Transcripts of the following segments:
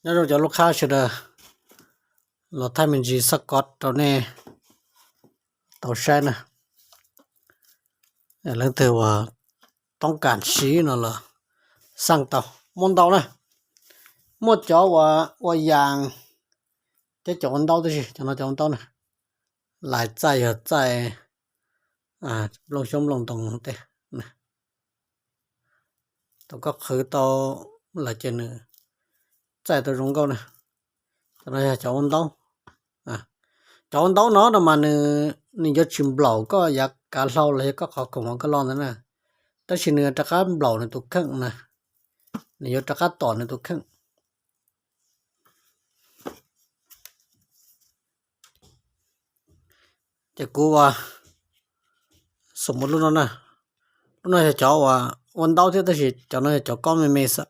Nyob zoo cov lub qhab sawv daws, los thaij me ntsis xab kod rau nej tau saib na. Leej twg uas toob kas siv no los xaj tau, muaj ntau na. Muaj cov uas ua yas thiab cov ua ntaub tib si, cov no cov ua ntaub na. Lais txaij yog txaij nplooj xyoob nplooj ntoo tej. Thaum koj qhwv tau lawm ces nws txaij tau zoo nkauj na. Cov no yog cov ua ntaub. Cov ua ntaub no no mas nws, nws yuav tsis nplaum koj yav kav hlau los yog koj qhov khoom uas koj lo ntawd na. Tab sis nws rov qab nplaum nws tus kheej na, nws yuav rov qab tom nws tus kheej. Ces kuv ua xom ua lub no na, lub no yog cov uas ua ntaub thiab tab sis cov no yog cov kob me me xwb.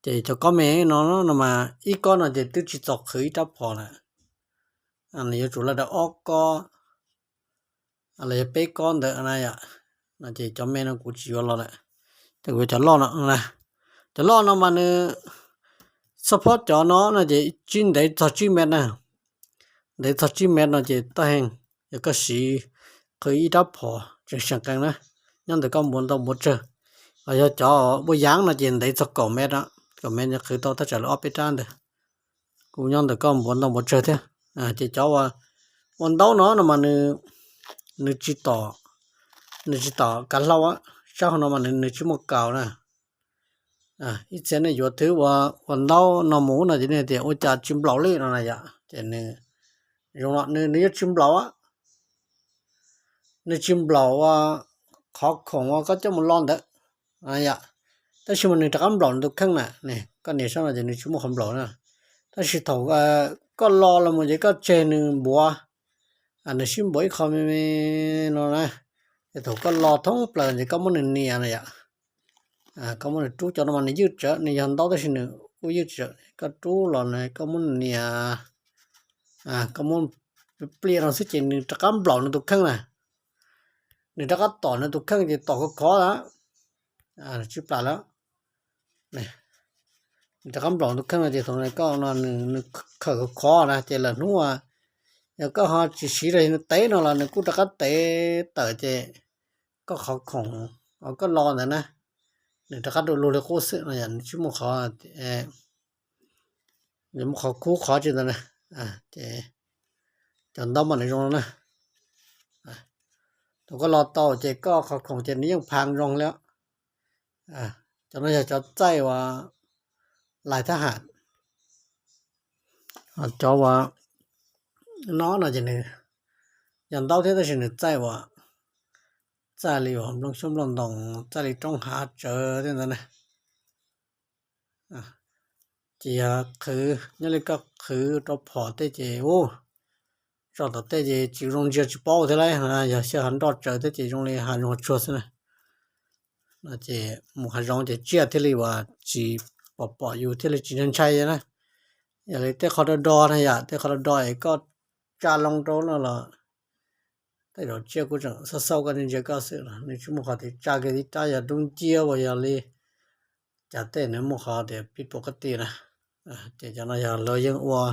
Ces cov kob me no no mas ib kob no ces twb tsis txaus qhwv ib rab phom na. Nws yuav tsum laj daws ob kob los yog peb kob ntawd na yom. No ces cov me no kuv tsis yuav los lawm, ces kuv yuav cov loj no. Cov loj no mas nws xab phob cov no no ces tsib, ntev txog tsib mev na. Ntev txog tsib mev no ces toj heej, yog koj siv qhwv ib rab phom tseem seem qees na, nyob ntawm koj npuav ntau npuav tsawg. Los yog cov ua yas no ces ntev txog kaum mev, kaum mev qhwv tau thaj tsam li ob peb rab ntawd, kuj nyob ntawm koj npuav ntau npuav tsawg thiab. Ces cov ua ntaub no no mas nws tsis tom, nws tsis tom kav hlau, sab hauv no mas nws tsis muaj kaus na. Ib txhia nej yuav thwv ua, ua ntaub no mus no ces nej tias ua cas tsis nplaum li no na yom, ces nws zoo no, nws yuav tsis nplaum, nws tsis nplaum ua qhov khoom uas koj coj mus lo ntawd yom. Tab sis mas nws rov qab nplaum nws tus kheej na, koj nias sab no ces nws tsis muaj qhov nplaum na. Tab sis thaum koj lo los mus ces koj tseg nws npuav, nws sib npuav ib qho me me no na, ces thaum koj lo thoob plaws ces koj muab nws nias na yom. Koj muab nws rub, cov no mas nws ywj tsawv, nws yog ntaub tab sis nws kuj ywj tsawv, koj rub los koj muab nws nias, koj muab pliaj no xwb ces nws rov qab nplaum nws tus kheej na. Nws rov qab tom nws tus kheej ces tom khov khov lawm, tsib plas lawm. Nws rov qab nplaum tus kheej no ces thaum no koj no nws khawm khov khov na ces lawm hnub yog koj ho tsis siv los nws tev no los nws kuj rov qab tev tawm ces koj qhov khoom uas koj lo ntawd na, nws rov qab du lug li qub xwb no yom, nws tsis muaj qhov, nws muaj qhov khub qhov tsis ntawd na. Ces cov ntaub mas nws zoo no na. Thaum koj lo tau ces koj qhov khoom ces nws yeej phaj zoo li. Cov no yog cov txaij uas lais thab ham. Cov uas no no ces nws yog ntaub thiab tab sis nws txaij uas, txaij li uas nplooj xyoob nplooj ntoos, txaij li roob hav tsawv tej ntawd na. Ces yog qhwv, nyob li koj qhwv rau phom tej ces ub, tso tom tej ces tsis zoo ntsia tsis paub thiab lauj. Yog xyaw hav nroj tsawv thiab ces zoo li hav zoov hav tsuag xwb na. No ces mus hav zoov ces tsiaj thiaj li uas tsis pom pom yus thiaj li tsis ntshai ntshai na. Yog li tej qhov do do na yom, tej qhov do do es koj tsa loo rau no los tej zaum tsiaj kuj tseem xauj xauj koj ntsia koj xwb, nws tsis muaj qhov tias tsa kiag tib rab, yog dub nciab uas yog li cas tej nws muaj qhov tias pib pom koj ti na. Ces cov no yog lawv yeej ua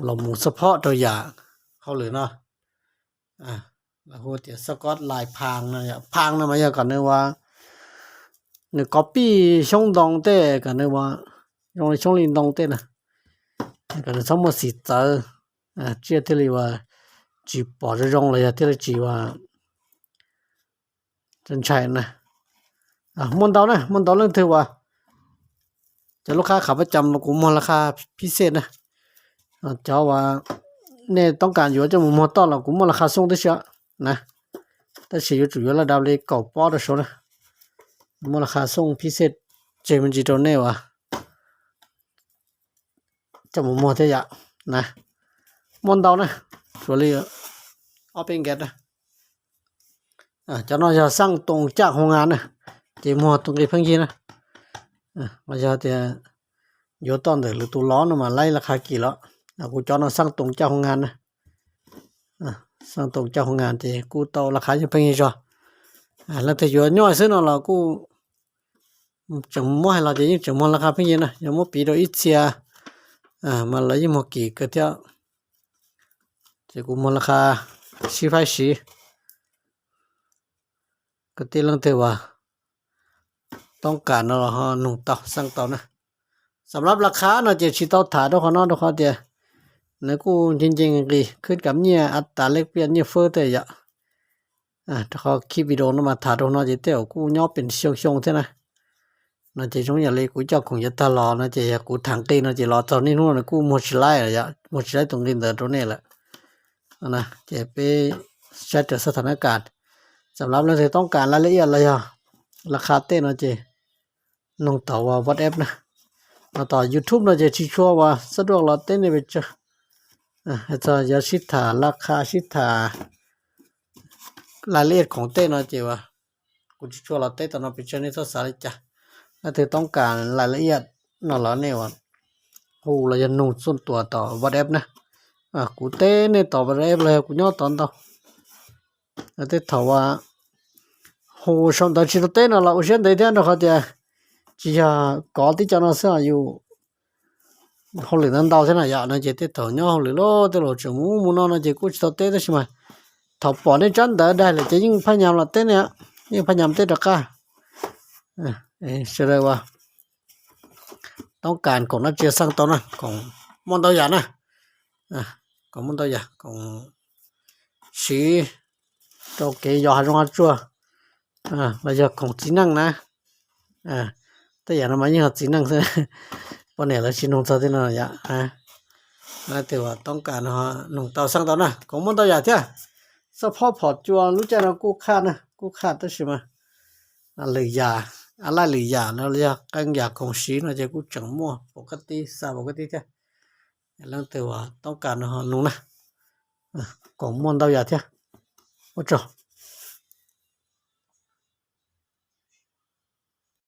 los mus xab phob rau yam hauj lwm no. Lawv hu tias xab kod lais phaj no, phaj no mas yog kom nws ua, nws kov pij xyoob ntoo tej, kom nws ua zoo li xyoob li ntoo tej na, kom nws txhob muaj xim txawv, tsiaj thiaj li uas tsis pom zoo zoo los yog thiaj li tsis ua ntshai na. Muaj ntau na, muaj ntau leej twg uas cov lub qhab qhab pab cam los kuv muag laj qhab phib xej na. Cov uas nej toob kas yuav coj mus muag toj los kuv muaj laj qhab xooj tib si na, tab sis yuav tsum yuav laj dab li kaum pob rau saud na. Muaj laj qhab xooj phib xej tseg me ntsis rau nej uas coj mus muag thiab yom na. Muaj ntau na, tsuas li ob peb nkas na. Cov no yog xaj toos caj hoo nga na, ces muag tus nqi pheej yig na. Yog tias yuav toj ntawm lwm tus los no mas laib laj qhab kim los. Kuv cov no xaj toos caj hoo nga na. Xaj toos caj hoo nga ces kuj tau laj qhab yeej pheej yig zog. Leej twg yuav nyuaj xwb no los kuj Tseem muab hais los ces yeej tseem muag las qha pheej yig na, yog muab piv rau ib txhia mas lawv yeej muag kim kawg thiab. Ces kuv muag las qha sib faib siv, kwv tij leej twg uas toob kas no los ho noog tau xeej tau na. Xam lab las qha no ces tsis tau tham rau qhov no rau qhov tias nws kuj nce nce nqis khwb kam nyiaj a tas lej piaj nyiaj fawb tej yom. Rau qhov khib video no mas tham rau no ces tej zaum kuj nyob pes xyoo xyoo thiab na. No ces zoo yam li kuv coj khoom yav tag los no ces yog kuv tham nqi no ces los txog niaj hnub no kuj muag tsis laib lawm yom, muag tsis laib tus nqi ntawd rau nej lawm. Ces peb saib raws xab tha nab kas, xam lab leej twg toob kas laj laj iaj los yog las qha tej no ces noog tau ua WhatsApp na. No tom YouTube no ces tsis tshua ua xab duaj los teb nej pes tsawg. Hais txog yog sib tham las qha sib tham laj laj iaj khoom tej no ces kuv tsis tshua los teb tau no pes tsawg, nej txhob xav li cas. Leej twg toob kas laj laj iaj no los nej ua hu los yog noog xuj tuas tom WhatsApp na. Kuv teb nej tom WhatsApp los yog kuv nyob tom ntau. Tej thaum ua hu sau ntawv tsis tau teb no los ua siab ntev thiab rau qhov tias tsis yog kov tib co no xwb, yus hauj lwm ntau ntau thiab na yom. No ces tej thaum nyob hauj lwm loj tej los tseem mus mus no no ces kuj tsis tau teb, tab sis mas thaum pom nej tsab ntawv daig lawm ces yeej phaj nyas los teb ne, yeej phaj nyas teb rov qab. Sawv daws uas toob kas khoom dab tsi xeej tau na, khoom muaj ntau yam na, khoom muaj ntau yam, khoom siv rau kev yos hav zoov hav tsuag los yog khoom txiv neej na. Tej yam no mas yeej yog txiv neej xwb, poj niam lawv tsis noog txog tej no yom. Leej twg uas toob kas no noog tau xeej tau na, khoom muaj ntau yam thiab. Xab phob phom cua lub caij no kuj qhaj na, kuj qhaj tab sis mas lwm yam, a laij lwm yam no yog qee yam khoom siv no ces kuj tseem muaj pom kab tib xa pom kab tib thiab. Leej twg uas toob kas no noog na, khoom muaj ntau yam thiab. Ua tsaug.